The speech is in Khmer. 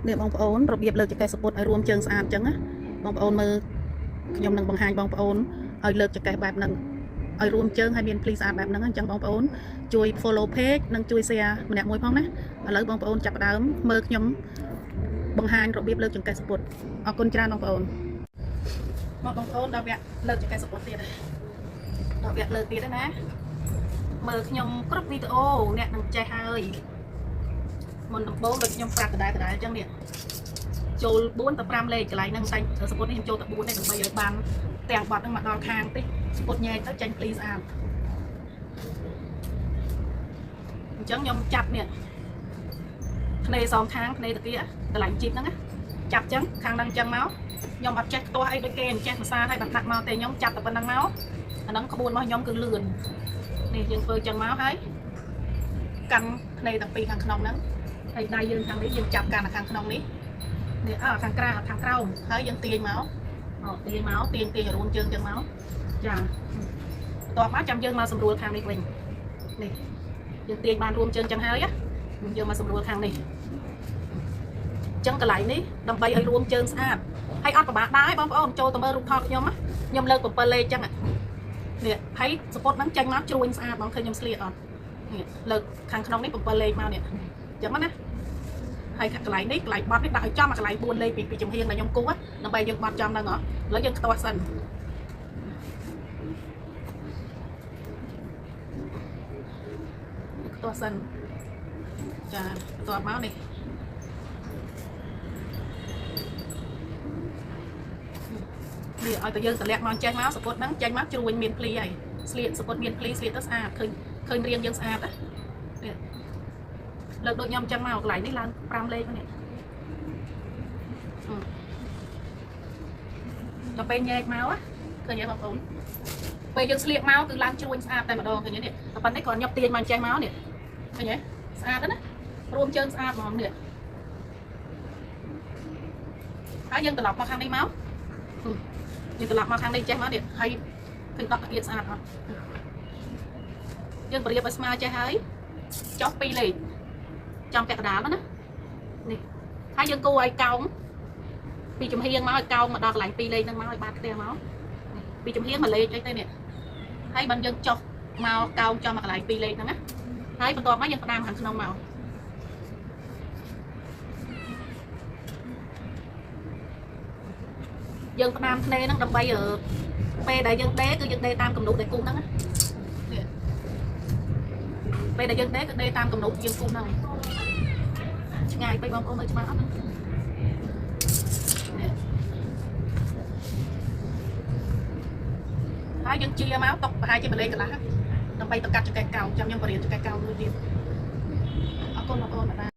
នេះបងប្អូនរបៀបលើកចង្កេះសំពត់ឲ្យរួមជើងស្អាតអញ្ចឹងណាបងប្អូនមើលខ្ញុំនឹងបង្ហាញបងប្អូនឲ្យលើកចង្កេះបែបហ្នឹងឲ្យរួមជើងឲ្យមានភ្លីស្អាតបែបហ្នឹងអញ្ចឹងបងប្អូនជួយ follow page និងជួយ share ម្នាក់មួយផងណាឥឡូវបងប្អូនចាប់ផ្ដើមមើលខ្ញុំបង្ហាញរបៀបលើកចង្កេះសំពត់អរគុណច្រើនបងប្អូនមកបងប្អូនដល់វគ្គលើកចង្កេះសំពត់ទៀតដល់វគ្គលើកទៀតណាមើលខ្ញុំគ្រប់វីដេអូអ្នកនឹងចេះហើយមុនដំបូងដូចខ្ញុំប្រាប់ដដែលៗអញ្ចឹងនេះ ចូល4ទៅ5លេខកន្លែងហ្នឹងតែសំពត់នេះខ្ញុំចូលទៅ4ទេដើម្បីឲ្យបានទាំងបត់ហ្នឹងមកដល់ខាងតិចសំពត់ញែកទៅចេញភ្លីស្អាតអញ្ចឹងខ្ញុំចាប់នេះធ្នេសងខាងធ្នេតាគៀកន្លែងជីបហ្នឹងណាចាប់អញ្ចឹងខាងហ្នឹងអញ្ចឹងមកខ្ញុំអត់ចេះខ្ទាស់អីដូចគេអញ្ចេះភាសាឲ្យបានដាក់មកទេខ្ញុំចាប់តែប៉ុណ្្នឹងមកអាហ្នឹងក្បួនរបស់ខ្ញុំគឺលឿននេះយើងធ្វើអញ្ចឹងមកហើយកាន់ធ្នេទាំងពីរខាងក្នុងហ្នឹងហើយដៃយើងខាងនេះយើងចាប់កាន់ខាងក្នុងនេះ នេះអើខាងក្រៅខាងក្រោមហើយយើងទាញមកអូទាញមកទាញទាញឲ្យរួមជើងចឹងមកចាបន្ទាប់មកចាំយើងមកសម្រួលខាងនេះវិញនេះយើងទាញបានរួមជើងចឹងហើយណាយើងមកសម្រួលខាងនេះចឹងកន្លែងនេះដើម្បីឲ្យរួមជើងស្អាតហើយអត់ពិបាកដែរបងប្អូនចូលទៅមើលរូបថតខ្ញុំណាខ្ញុំលើក7លេខចឹងនេះហើយសំពត់ហ្នឹងចេញមកជ្រួញស្អាតបងឃើញខ្ញុំស្លៀកអត់នេះលើកខាងក្នុងនេះ7លេខមកនេះចឹងណា ហើយកន្លែងនេះកន្លែងបត់នេះដាក់ឲ្យចំអាកន្លែង4លេខពីចំហៀងដែលខ្ញុំគូសដើម្បីយើងបត់ចំហ្នឹងហ៎ឥឡូវយើងខ្ទាស់សិនខ្ទាស់សិនចាបន្ទាប់មកនេះនេះឲ្យតែយើងតម្លាក់មកចេះមកសពុតហ្នឹងចេញមកជ្រួញមានភ្លីហើយស្លៀកសពុតមានភ្លីស្លៀកទៅស្អាតឃើញឃើញរាងយើងស្អាតណានេះលើកដូចខ្ញុំអញ្ចឹងមកកន្លែងនេះឡើង5លេខនេះ ដល់ពេលញែកមកឃើញទេបងប្អូនពេលយើងស្លៀកមកគឺឡើងជ្រួញស្អាតតែម្ដងឃើញទេនេះតែប៉ុណ្ណេះគ្រាន់ញាប់ទាញមកចេះមកនេះឃើញទេស្អាតណារួមជើងស្អាតហ្មងនេះហើយយើងត្រឡប់មកខាងនេះមកយើងត្រឡប់មកខាងនេះចេះមកនេះហើយឃើញដកតាគៀតស្អាតអត់យើងបរៀបឲ្យស្មើចេះហើយចុះ2លេខចំពាក់កណ្ដាលណានេះហើយយើងគូឲ្យកោង ពីចំហៀងមកឲ្យកោងមកដល់កន្លែង2លេខហ្នឹងមកឲ្យបាតផ្ទះមកពីចំហៀងមួយលេខអីទៅនេះហើយបើយើងចុះមកកោងចំមកកន្លែង2លេខហ្នឹងណាហើយបន្ទាប់មកយើងផ្ដាំខាងក្នុងមកយើងផ្ដាំធ្នេហ្នឹងដើម្បីពេលដែលយើងដេគឺយើងដេតាមគំនូដែលគូសហ្នឹងណានេះពេលដែលយើងដេគឺដេតាមគំនូយើងគូសហ្នឹងឆ្ងាយពេកបងប្អូនមើលច្បាស់អត់ណានេះ ហើយយើងជាមកຕົកប្រហែលជាមួយលេខកន្លះដើម្បីទៅកាត់ចង្កេះកោងចាំខ្ញុំបរៀនចង្កេះកោងមួយទៀតអរគុណបងប្អូនបាទ។